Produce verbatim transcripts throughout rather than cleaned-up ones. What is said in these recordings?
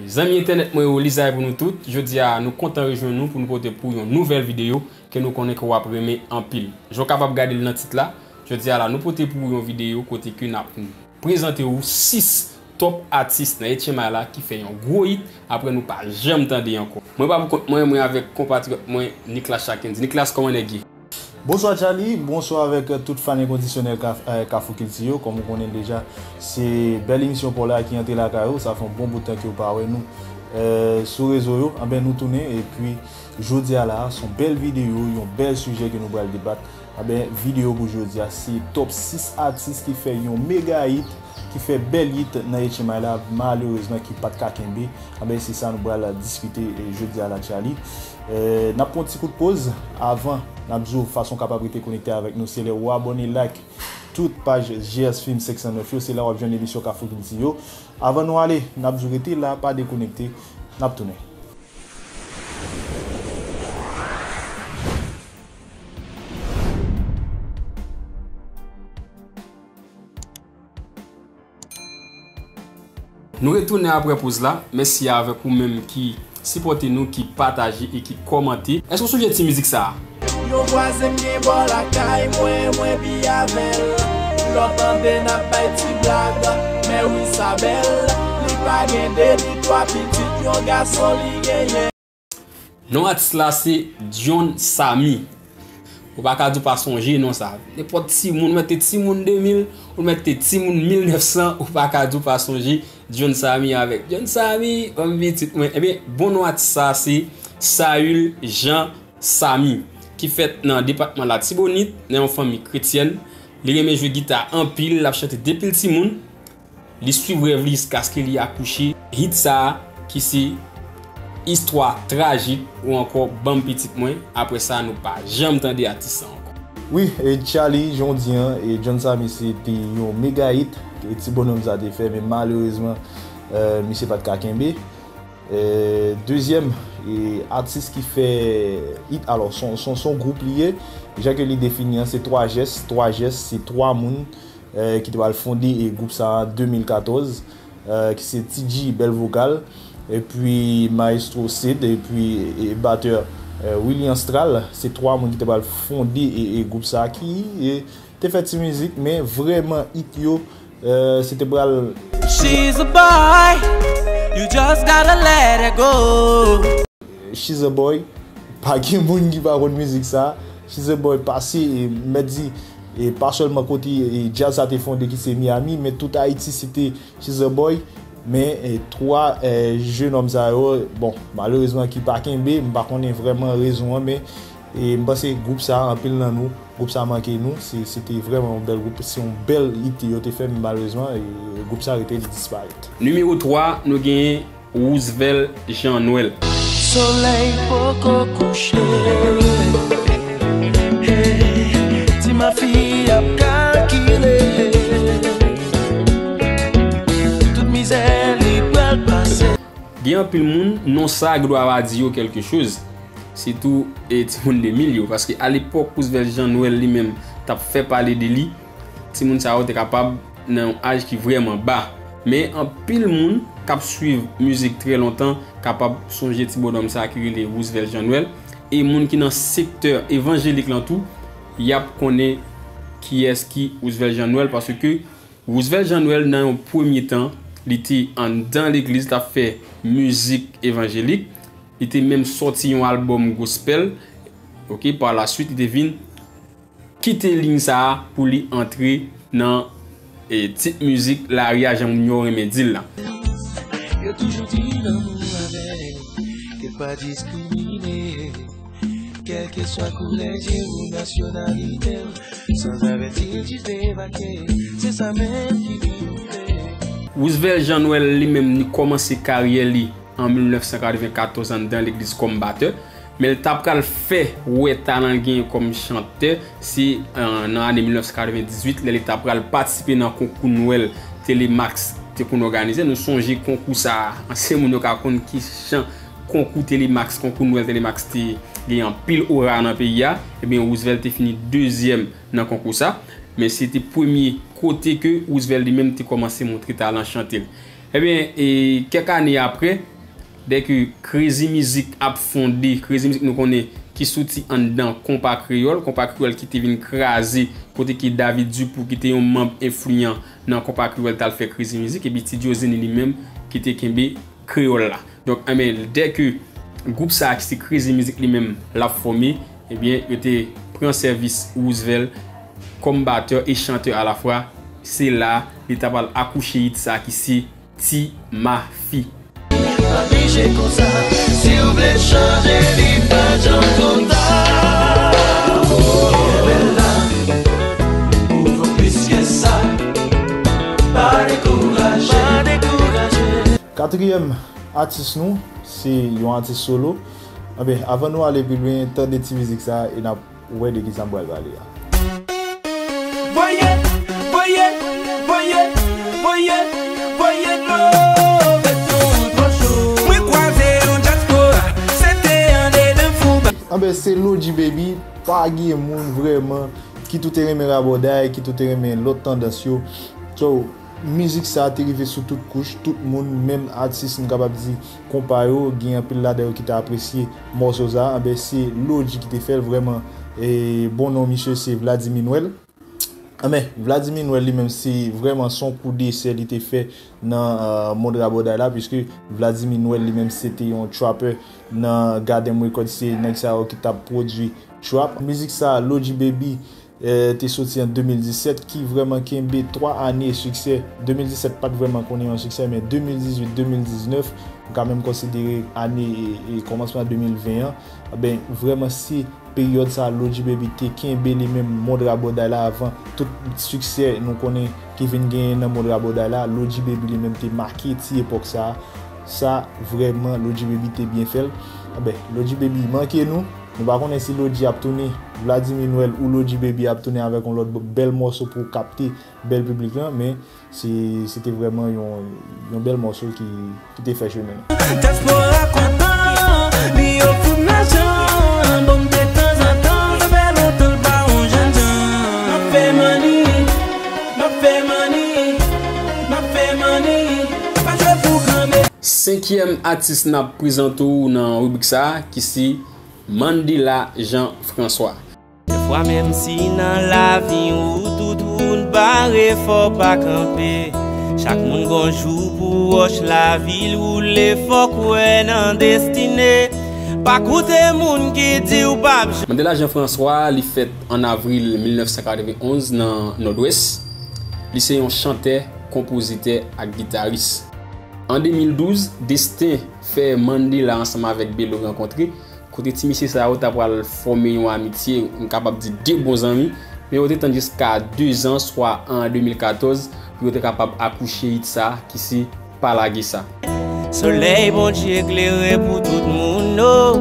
Zanmi entènèt mwen yo, Lizay pou nou tout. Jodi a, nou kontan rejwenn nou pou nou pote pou yon nouvèl videyo ke nou konnen ke w ap renmen anpil. Jan w kapab gade l nan tit la, jodi a la, nou pote pou ou yon videyo kote ke n ap prezante ou sis top atis nan etchenmay la ki fè yon gwo hit, apre nou pa janm tande ankò. Mwen pa pou kont mwen, mwen avèk konpatriyòt mwen, Nicolas Chakendy. Nicolas, kòman nèg ye? Bonswa Charly, bonswa avèk tout fan enkondisyonèl Kaf-, eh, Kafou Kilti yo. Kòm ou konnen deja, se bèl emisyon pa w la ki antre lakay ou. Sa fè yon bon bout tan ke w pa wè nou, eh, sou rezo yo. Anben, nou tounen, epi jodi a la, se yon bèl videyo, yon bèl sijè ke nou pral debat. Anben, videyo pou jodi a, se top sis atis ki fè yon mega hit, ki fè bèl hit nan etchenmay la, malerezman ki pa t ka kenbe. Anben, se sa nou pral diskite, eh, jodi a la, Charly. Eh, n ap pran yon ti kout poz. Avan, n ap di w fason w kapab rete konekte avèk nou, se lè ou abòne, like tout paj G S Film senk san nèf yo, se la w ap jwenn emisyon Kafou Kilti yo. Avan nou ale, n ap di w rete la, pa dekonekte, n ap tounen. Nou retounen apre poz la. Mèsi avèk ou menm ki sipòte nou, ki pataje e ki kòmante. Èske w sonje ti mizik sa a? Yon vwazen m gen bò lakay mwen, mwen pi avè l. Lè w tande n ap bay ti blag, men wi sa bèl. Li pa gen de ni twa pitit, yon gason li genyen. Non atis la se John Samy. Ou pa ka di w pa sonje non sa. Nenpòt timoun, ou mèt te timoun de mil, ou mèt te timoun mil nèf san, ou pa ka di w pa sonje John Samy avèk John Samy, banm pitit mwen. Ebyen, bon non atis sa se Saül Jean Samy, ki fèt nan depatman Latibonit, nan yon fanmi kretyèn. Li renmen jwe gita anpil, l ap chante depi l timoun. Li swiv rèv li jiskaske li akouche. Hit sa a ki se Istwa Trajik ou ankò Banm Pitit Mwen. Apre sa, nou pa janm tande atis sa ankò. Wi, e Charly, jan w di an, e John Samy se te yon mega hit ke ti bonòm sa te fè, men malerezman, eh, misye pa t ka kenbe. Eh, dezyèm, e atis ki fè hit, alò, se yon, se yon, se yon gwoup li ye. Jan ke li defini an, se twa jès. Twa jès, se twa moun, eh, ki te pral fonde, e, gwoup sa a an de mil katòz, eh, ki se T G Bèl Vokal, epi Maestro Sid, epi, e, batè, eh, Willy Anstral. Se twa moun ki te pral fonde, e, e, gwoup sa a ki, e, te fè ti mizik, men vrèman hit yo, eh, se te pral She's a boy, you just gotta let her go. She's a boy. Pa gen moun ki pa konn mizik sa. She's a boy pase, e, m mèt di, e, pa sèlman kote, e, djaz sa te fonde ki se Miami, men tout Ayiti se te She's a boy. Men, e, twa, e, jenòm sa yo, bon, malerezman ki pa kenbe, m pa konnen vrèman rezon an, men, e, m panse gwoup sa, anpil nan nou, gwoup sa manke nou, se, se te vrèman yon bèl gwoup, se yon bèl hit yo te fè, men malerezman, e, gwoup sa rete, li disparèt. Nimewo twa, nou genyen Roosevelt Jean Noël. Solèy poko kouche. Hey, ti mafi ap kalkile. Tout mizè li pral pase. Gen anpil moun, non sa a gen dwa pa di yo kèlke choz. Sitou, e, timoun de mil yo. Paske alepòk, Roosevelt Jean Noël li menm t ap fè pale de li. Timoun sa yo te kapab nan yon aj ki vrèman ba. Men anpil moun k ap swiv mizik trè lontan kapab sonje ti bonòm sa ki rele Roosevelt Jean Noël. E moun ki nan sektè evanjelik lan tou, y ap konnen kiyès ki Roosevelt Jean Noël, paske Roosevelt Jean Noël nan yon premye tan, li te anndan legliz, l t ap fè mizik evanjelik. Li te menm sòti yon albòm gospel. Ok, pa la swit, li te vin kite liy sa a pou li antre nan, e, tit mizik lari a, jan moun yo renmen di l la. Yo toujou di lanmou avèg, ke l pa diskrimine. Kèlkeswa koulè je w, nasyonalite w, sanzavèti l jis debake. Se sa menm ki rive. Roosevelt Jean Noël li menm li kòmanse karyè li an mil nèf san katreven katòz anndan legliz kòm batè, men l ta pral fè wè talan l genyen kòm chantè, se, eh, nan ane mil nèf san katreven dizuit, lè li ta pral patisipe nan konkou Nwèl Telemax te konn òganize. Nou sonje konkou sa a, ansyen moun yo ka konn ki jan konkou Telemax, konkou Nwèl Telemax te gen anpil ora nan peyi a. Ebyen, Roosevelt te fini dezyèm nan konkou sa, men se te premye kote ke Roosevelt li menm te kòmanse montre talan chante l. Ebyen, e, kèk ane apre, dèke Crazy Music ap fonde, Crazy Music nou konnen ki soti anndan Konpa Kreyòl, Konpa Kreyòl ki te vin kraze, kote ke David Dupoux ki te yon manm enfliyan nan Konpa Kreyòl t al fè Crazy Music, epi Ti Djo Zenny li menm ki te kenbe Kreyòl la. Donk, enben, dèke gwoup sa a ki se Crazy Music li menm l ap fòme, ebyen, yo te pran sèvis Roosevelt kòm batè e chantè alafwa. Se la li ta pral akouche hit sa a ki se Ti Mafi. Li pa blije konsa, si w vle chanje, li pa janm twò ta. Oh, bella, ou vo plis ke sa, pa dekouraje. Pa dekouraje. Katriyèm atis nou, se yon atis solo. Anben, avan nou ale pi lwen, tande ti mizik sa a e n ap wè de kisa m pral pale a. Voye, voye, voye, voye, voye dlo, beton twò cho. Mwen kwaze yon dyaspora, se te andedan fou. Anben, se Loji Baby, pa gen moun vrèman ki tou te renmen rabòday, ki tou te renmen lòt tandans yo. So, mizik sa a te rive sou tout kouch, tout moun, menm atis, m kapab di, konpa yo, gen anpil ladan yo ki te apresye mòso sa a. Anben, se Loji ki te fè l, vrèman, e, bon non misye se Vladimir Noël. Anben, Vladimir Noël li menm, se vrèman se yon kou desè li te fè nan, e, mond rabòday la, piske Vladimir Noël li menm, se te yon trapper nan Gadem Records, se nèg sa yo ki t ap pwodui trap. Mizik sa a, Loji Baby, e, te soti an de mil disèt, ki vrèman kenbe twa ane siksè. De mil disèt pa t vrèman konnen yon siksè, men de mil dizuit, de mil diznèf, m ka menm konsidere ane, e, e, kòmansman de mil ven an, ben, vrèman se peryòd sa a Loji Baby te kenbe li menm mond rabòday la avan tout siksè nou konnen ki vin genyen nan mond rabòday la. Loji Baby li menm te make ti epòk sa a. Sa, vrèman, Loji Baby te byen fè l. Anben, Loji Baby manke nou. Nou pa konnen si Loji ap tounen, Vladimir Noël ou Loji Baby ap tounen avèk yon lòt b-, bèl mòso pou kapte bèl piblik lan, men se, se te vrèman yon, yon bèl mòso ki, ki te fè chemen l. Dyaspora kontan, li ofri m lajan, bon, detanzantan, sa fè lontan l pa yon jènjan. M ap fè money, m ap fè money, m ap fè money, pa jwe pou granmesi. Senkyèm atis n ap prezante w nan ribrik sa a, ki se Mandela Jean François. Dèfwa menm si nan lavi w tout wout bare, fò w pa kanpe. Chak moun gon jou pou wòch lavi l woule, fò w kwè nan destine. Pa koute moun ki di w p ap janm. Mandela Jean François, li fèt an avril mil nèf san katrevenn onz nan Nòdwès. Li se yon chantè, konpozitè ak gitaris. An de mil douz, desten fè Mandela ansanm avèk Belo rankontre, kote ti mesye sa yo ta pral fòme yon amitye, m kapab di de bon zanmi, men yo te tann jiska de zan, swa an de mil katòz, pou yo te kapab akouche hit sa ki se Pa Lage Sa. Solèy Bondye klere pou tout moun, o,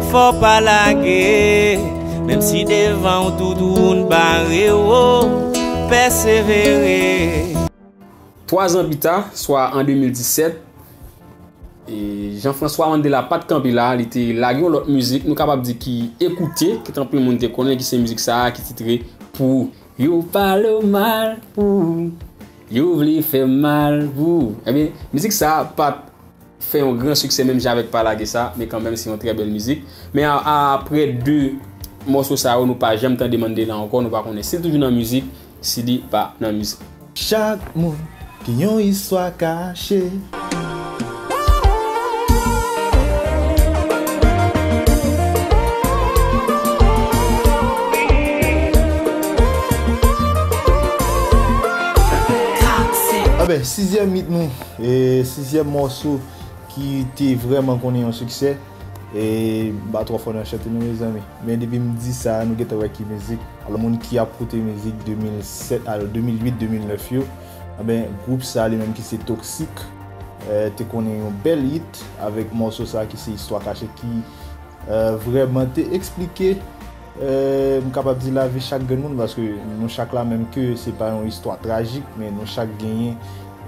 fò w pa lage, menm si devan w tout wout bare, o, pèsevere. Twa zan pita, swa an de mil disèt, e, Jean-François Mandela pa t kanpe la, li te lage yon lòt mizik, nou kapab di ki ekoute, ki anpil moun te konnen, ki se mizik sa a ki titre Pou Ou. Yo pale w mal pou ou, yo vle fè mal pou ou. Ebyen, mizik sa a pa t fè yon gran siksè menm jan avèk Pa Lage Sa, men kanmenm se yon trè bèl mizik. Men a, a, aprè de mòso sa yo, nou pa janm tande Mandela ankò, nou pa konnen si l toujou nan mizik, si li pa nan mizik. Chak moun gen yon istwa kache. Anben, sizyèm hit nou, e sizyèm mòso ki te vrèman konnen yon siksè. E m pa twò fò nan chante non, mezanmi. Men depi m di sa, nou gentan wè ki mizik. Alò, moun ki ap koute mizik de mil sèt, alò, de mil uit, de mil nèf yo, anben, gwoup sa li menm ki se Toxic, e, te konnen yon bèl hit avèk mòso sa ki se Istwa Kache ki, e, vrèman te eksplike, e, m kapab di lavi chak grenn moun, paske nou chak la, menm ke se pa yon istwa trajik, men nou chak genyen,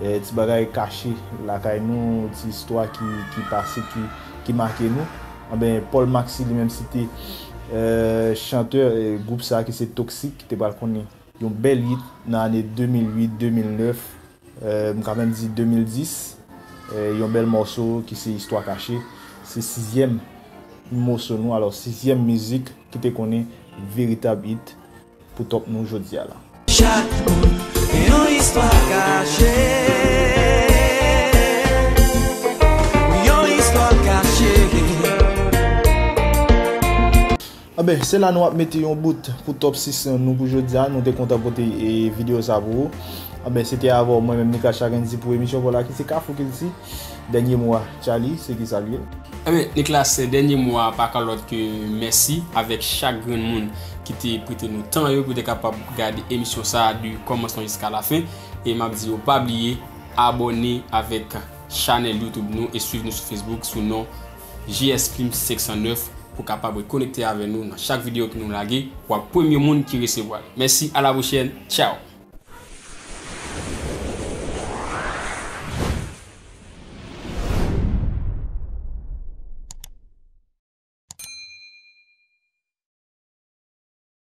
e, ti bagay kache lakay nou, ti istwa ki, ki pase, ki, ki make nou. Anben, Paul Maxi li menm se te, e, chantè, e, gwoup sa ki se Toxic, ki te pral konnen yon bèl hit nan ane de mil uit, de mil nèf, e, m ka menm di de mil dis. eh, yon bèl mòso ki se Istwa Kache. Se sizyèm moso nou, alò sizyèm mizik ki te konnen veritab hit pou top nou jodi a la. Chak moun gen yon istwa kache. Yon istwa kache. Anben, se la nou ap mete yon bout pou top sis nou pou jodi a. Nou te kontan pote e, videyo sa pou ou. Anben, se te avè w mwen menm Nicolas Charendy pou emisyon pa w la ki se Kafou Kilti. Dènye mo a, Charly, se ki sa l ye? Anben, Nicolas, dènye mo a pa ka lòt ke mèsi avèk chak grenn moun ki te prete nou tan yo pou te kapab gade emisyon sa a de kòmansman jiska lafen. E m ap di yo pa bliye abòne avèk chanèl YouTube nou e swiv nou sou Facebook sou non J S Film senk san nèf pou kapab konekte avè nou nan chak videyo ke nou lage. W ap premye moun ki resevwa l. Mèsi, a la pwochèn, tchaw!